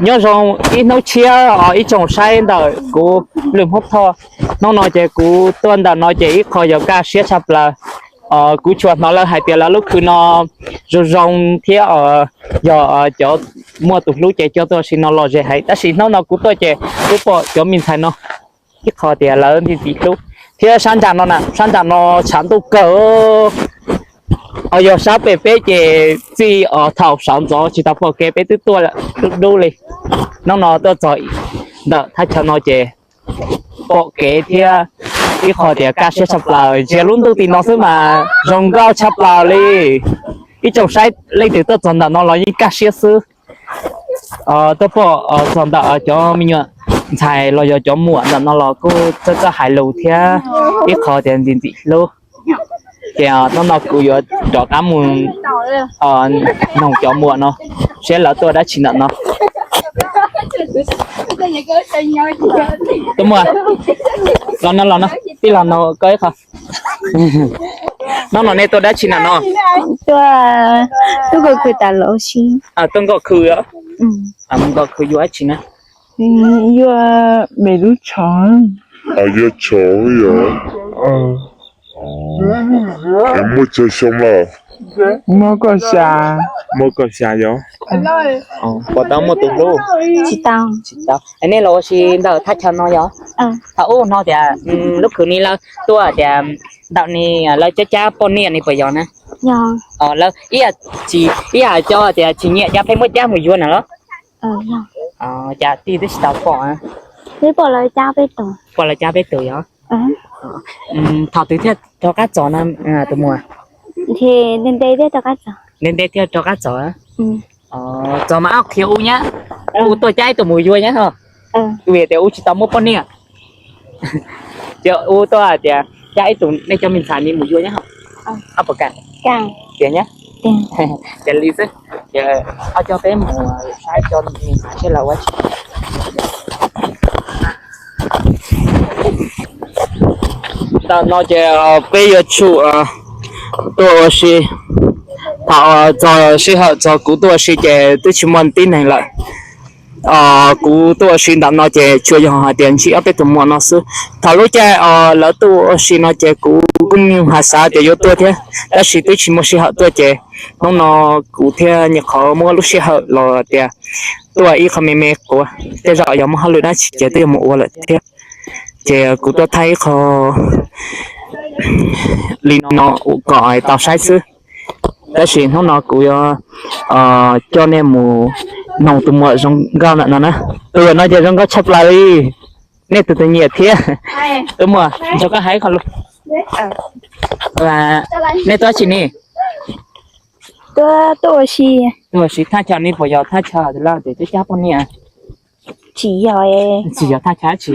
Nyob zoo ib hnub tshiab os ib tsoom saib ntawm kuv Lwm Hmoob Thoj. Hnub no ces kuv tuaj ntawm no ces ib qho yog kaj siab tshaj plaws. Kuv tsuas hnov lawv hais tias lawv lub khw no zoo zoo thiab yog cov muaj tus hlub ces coj tuaj ua si no lom zem heev, tab sis hnub no kuv tuaj ces kuv pom cov me ntxhais no ib qho tias lawv ntxim ntxim hlub thiab sab nram no na, sab nram no tshav ntuj kawg. Yog sab pem peb ces txij thaum sawv ntxov tsis tau pom kev peb twb tuaj dub dub li. Hnub no tuaj txog ntawm thaj chaw no ces pom kev thiab ib qho tias kaj siab tshaj plaws, ntsia lub ntuj tim no xwb mas zoo nkauj tshaj plaws li. Ib tsoom saib leej twg tuaj txog ntawm no los yeej kaj siab xwb. Tuaj pom txog ntawm cov me nyuam ntxhais los yog cov muam ntawm no los kuj txawj txawj hais lus thiab ib qho tias ntxim ntxim hlub. Ces hnub no kuv yuav rov qab mus noog cov muam no seb lawv tuaj dab tsi ntawm no. Tuaj muam, los no los no, tij laug no koj ib qho. Hnub no nej tuaj dab tsi ntawm no? Tuaj, tuaj nqaum khw tas los si. Tuaj nqaum khw, nqaum khw yuav dab tsi na? Yuav me lub tsho, yuav tsho yog. Muaj tsawg xyoo lawm? Muaj kaum xya. Muaj kaum xya yog? Puas tau muaj tus hlub? Tsis tau. Tsis tau. Nej los ua si ntawm thaj chaw no yog? Thaum ub hnov tias lub khw ni lawv tuaj tias ntawm ni lawv cab cab poj niam ni puas yog na? Lawv ib yam cov tias tsis nyiam cab pheej muab cab mus yuav na los? Cas tij twb tsis tau pom? Pom lawv cab peb tus yog? Thaum twg thiaj rov qab txog na tus muam? Ntev ntev thiaj rov qab txog. Txog mas qhia u nyab, u tuaj cab ib tug mus yuav nyab ho. Vim tias u tsis tau muaj poj niam. Ces u tuaj hais tias cab ib tug nej cov me ntxhais ni mus yuav nyab ho. Ob puas kam? Tias nyab, ces li xwb. Ces ob coj peb mus saib cov me ntxhais seb lawv ua tsi. Ntawm no ces peb yuav tsum tuaj ua si. Thaum txog sij hawm txog kuv tuaj ua si ces twb tsis muaj tib neeg lawm. Kuv tuaj ua si ntawm no ces tsuas yog hais tias ntsib ob peb tus muam no xwb. Thaum lub caij lawv tuaj ua si no ces kuv kuj nyuj has xav tias yuav tuaj thiab, tab sis twb tsis muaj sij hawm tuaj ces hnub no kuv thiaj nyuam qhuav muab lub sij hawm los tias tuaj ib qho me me quav, tej zaum yog muaj hauj lwm dab tsi ces twb yuav mus ua lawm thiab. Ces kuv tuaj thaij ib qho li no kom tau saib xwb. Tab sis hnub no kuv yuav coj nej mus noog tus muam zoo nkauj ntawm no na. Tus no ces zoo nkauj tshaj plaws li. Nej tus twg nyiam thiab? Tus muam, nrog koj hais ib qho lus. Nej tuaj dab tsi ni? Tuaj ua si. Tuaj ua si, thaj chaw ni puas yog thaj chaw lawv tias cab cab poj niam? Tsis yog. Tsis yog thaj chaw dab tsi?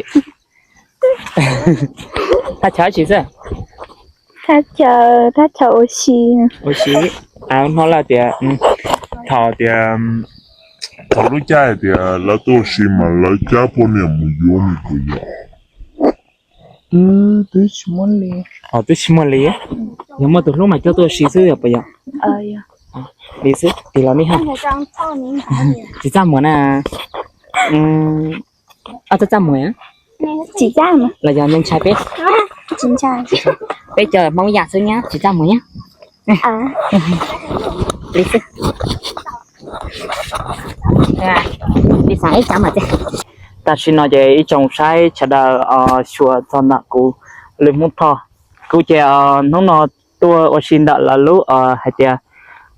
Thaj chaw dab tsi xwb? Thaj chaw, thaj chaw ua si. Ua si. Hnov lawv tias, thaum tias, thaum lub caij tias lawv tuaj ua si mas lawv cab poj niam mus yuav ni puas yog? Twb tsis muaj li. Twb tsis muaj li. Yog muaj tus hlub mas coj tuaj ua si xwb yog puas yog? Li xwb tig los nej ha. Tsis txaj muag na. Txaj txaj muag los yog nej ntshai peb? Peb cov Hmoob yam xwb nyab, tsis txaj muag nyab. Li xwb. Tam sim no ces ib tsoom saib sawv daws, xyuas txog ntawm kuv Lwm Hmoob Thoj. Kuv ces hnub no tuaj ua si ntawm lawv lub hais tias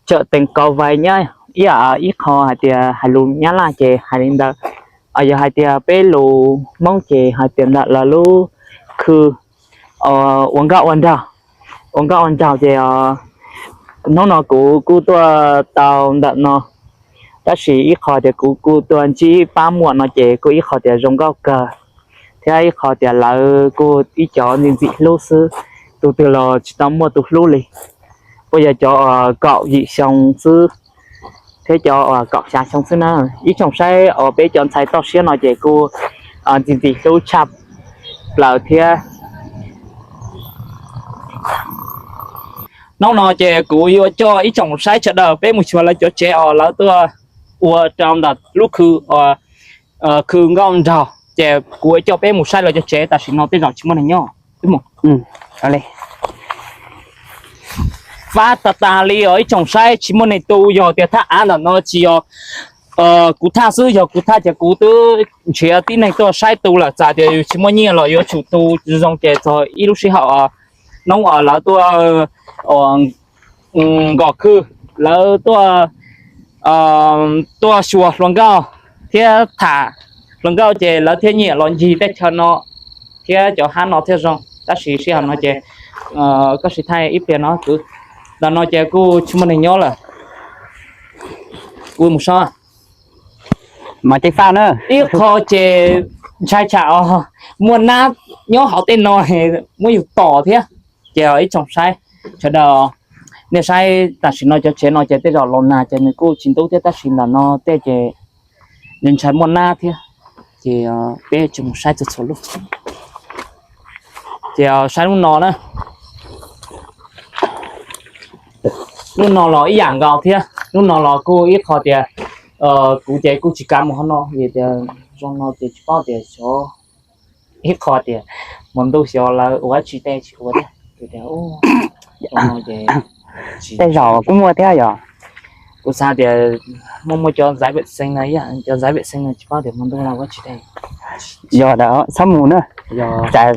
tsawm tees kau vais nyab, ib yam ib qho hais tias hais lus Nyab Laj ces hais li ntawd. Yog hais tias peb lus Hmoob ces hais tias ntawm lawv lub khw, ua nkauj ua nraug, ua nkauj ua nraug ces hnub no kuv kuj tuaj tau ntawm no, tab sis ib qho tias kuv kuj tuaj ntsib pab muam no ces kuj ib qho tias zoo nkauj kawg, thiab ib qho tias lawv kuj ib cov ntxim ntxim hlub xwb, tus twg los tsis tau muaj tus hlub li, kuj yog cov uas kaum yim xyoo xwb thiab cov uas kaum xya xyoo xwb na. Ib tsoom saib uas peb cov ntxhais toj siab no ces kuj ntxim ntxim hlub tshaj plaws thiab. Hnub no ces kuv yuav coj ib tsoom saib sawv daws peb mus xyuas lawv cov tsev uas lawv tuaj ua rau ntawm lub khw, khw nkauj nraug ces kuv yuav coj peb mus saib lawv cov tsev. Tam sim no tej zaum tsis muaj neeg nyob, peb mus. Fab tas tas li os ib tsoom saib, tsis muaj neeg tu. Yog tias thaj av ntawm no tsis yog kuv thaj xwb, yog kuv thaj ces kuv twb nrhiav tib neeg tuaj saib tu lawm. Txawm tias yus tsis muaj nyiaj los yuav tsum tu zoo ces txog ib lub sij hawm hnub uas lawv tuaj nkos khw, lawv tuaj, tuaj xyuas hluas nkauj thiab tham hluas nkauj ces lawv thiaj nyiam los ncig tej chaw no thiab cov hab no thiaj zoo. Tab sis sij hawm no ces koj sim thaij ib pliag no kwv, ntawm no ces kuj tsis muaj neeg nyob lawm. Kuv mus so mas tej faj na, ib qho ces ntshai tsam muaj nab nyob hauv tej no muab yus tom thiab. Ces ib tsoom saib sawv daws, nej saib tam sim no cov tsev no ces tej zaum los nag ces nws kuj tsis ntub thiab, tab sis ntawm no tej ces nws ntshai muaj nab thiab. Ces peb tsis mus saib txhua txhua lub. Ces saib lub no na, lub no los ib yam nkaus thiab. Lub no los kuj ib qho tias kuv ces kuj tsis kav mus hauv no vim tias zoo no ces tsis paub tias xyov, ib qho tias hmo ntuj xyov lawv ua dab tsi tej tsis ua thiab. Tej zaum kuj muaj thiab yom. Kuv xav tias muaj muaj cov ntxaiv pem xees no, cov ntxaiv pem xees no tsis paub tias hmo ntuj lawv ua dab tsi tej. Yog txhob mus na, tsam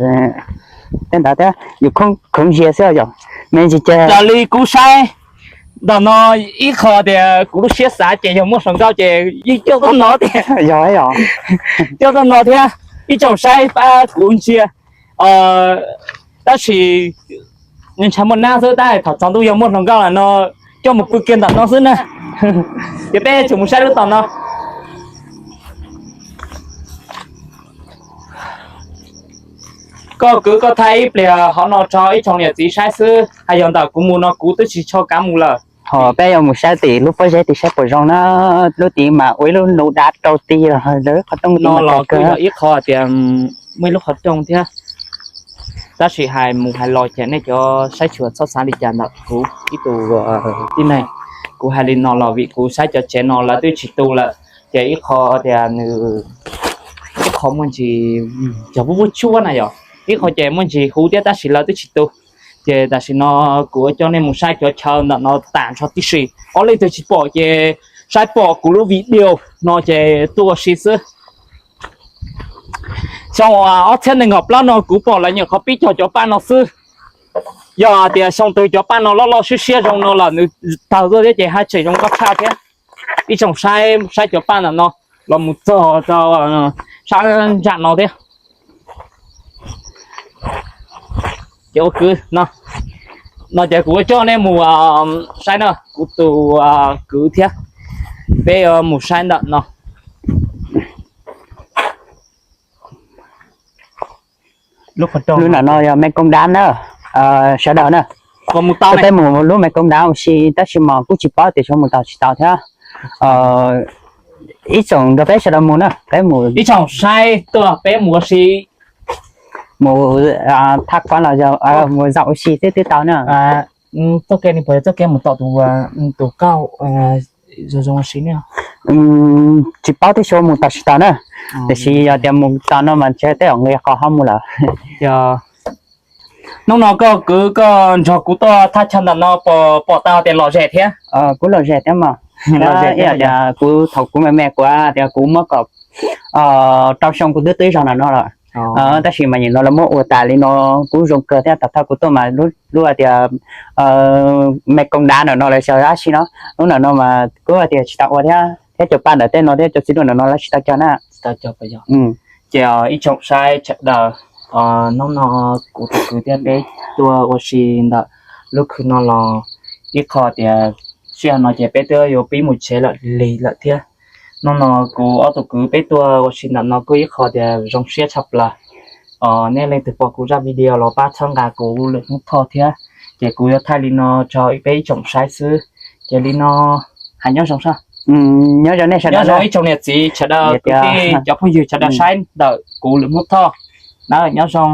tej ntawd thiab yus khoov ntsia xwb yom. Me ntsis ces raws li kuv saib ntawm no, ib qho tias kuv lub siab xav ces yog muaj hluas nkauj ces yeej coj tuaj no tiag. Yog, coj tuaj no thiab. Ib tsoom saib pab kuv ntsia, tab sis ntshai muaj nab xwb, tab thaum tsaus ntuj yog muaj hluas nkauj lawm no coj mus pw kiag ntawm no xwb na. Ces peb tseem mus saib lub tom no. Koj kwv koj thaij ib pliag hov no rau ib tsoom niam txiv saib xwb, hais yog ntawm kuv mus no kuv twb tsis tshua kav mus lawm. Ho peb yuav mus saib tim lub pob zeb tim saib puas zoo na, lub tid mas ua ib lub nub dab rau ti los lawv qhov rooj no los kuj yog ib qho tias muaj ib lub qhov rooj thiab. Tab sis hais mus hais los ces nej cov saib xyuas txhob xav li cas ntawm kuv ib tug tib neeg. Kuv hais li no los vim kuv saib cov tsev no lawv twb tsis tu lawm, ces ib qho tias nws, ib qho muaj ntsis cog vuj vuj tsuab na yom, ib qho ces muaj ntsis huv thiab tab sis lawv twb tsis tu. Ces tam sim no kuv coj nej mus saib cov chaw ntawm no tas nrho tib si. Ob leej twg tsis pom ces saib pom kuv lub video no ces tuaj ua si xwb. Xyoo ob txhiab nees nkaum plaub no kuv pom lawv nyuam qhuav pib cog cov paj no xwb. Yog tias xyoo twg cov paj no loj loj siab siab zoo no los nws tawg tuaj thiab ces haj tseem zoo nkauj tshaj thiab. Ib tsoom saib, saib cov paj ntawm no los mus txog rau sab ntsam no thiab. Ces ua kwv no, no ces kuv coj nej mus saib na, kuv tus kwv thiab peb yuav mus saib ntawm no. Lub ntawm no yog me koob dab na, sawv daws na. Peb mus lub me koob dab ua si tab sis mas kuj tsis paub tias yuav mus tau tsis tau thiab. Ib tsoom nrog peb sawv daws mus na, peb mus, ib tsoom saib tuaj peb mus ua si, mus thaj kuab los mus zaum ua si xwb twb tau na. Txoj kev ni puas yog txoj kev mus tom tus, tus kauj zoo zoo ua si ne? Tsis paub twb xyuas mus tau tsis tau na, tiam sis yog tias mus tau no mas ntshe tej zaum nqi qhov ho mus lawm. Hnub no koj kwv koj nrog kuv tuaj thaj chaw ntawm no pom tau tias lom zem thiab? Kuv lom zem thiab mas. Kuv thaum kuv me me kuv tias kuv muab kom rau xyoo kuv twb twb zog ntawm no lawm. Tab sis mas nim no lawv muab ua tas li no kuj zoo kawg thiab. Thaum kuv tuaj mas lub hais tias me koob dab ntawm no lawv xyov dab tsi no, lub ntawm no mas kuj hais tias tsis tau ua thiab, thiab cov paj ntawm tej no thiab cov txiv duaj ntawm no lawv tsis tau cog na. Ces ib tsoom saib sawv daws, Hnub no kuv tus kwv thiab peb tuaj ua si ntawm lub khw no los ib qho tias sij hawm no ces peb twb yuav pib mus tsev lawm lig lawm thiab. Hnub no kuv ob tug kwv peb tuaj ua si ntawm no kuj ib qho tias zoo siab tshaj plaws. Nej leej twg pom kuv zaj video los pab txhawb nqa kuv lwm hnub thoj thiab. Ces kuv yuav thaij li no rau peb ib tsoom saib xwb. Ces li no, hais nyob zoo sab, nyob zoo ib tsoom niam txiv sawv daws, kwv tij cov phooj ywg sawv daws saib ntawm kuv lwm hnub thoj na, nyob zoo.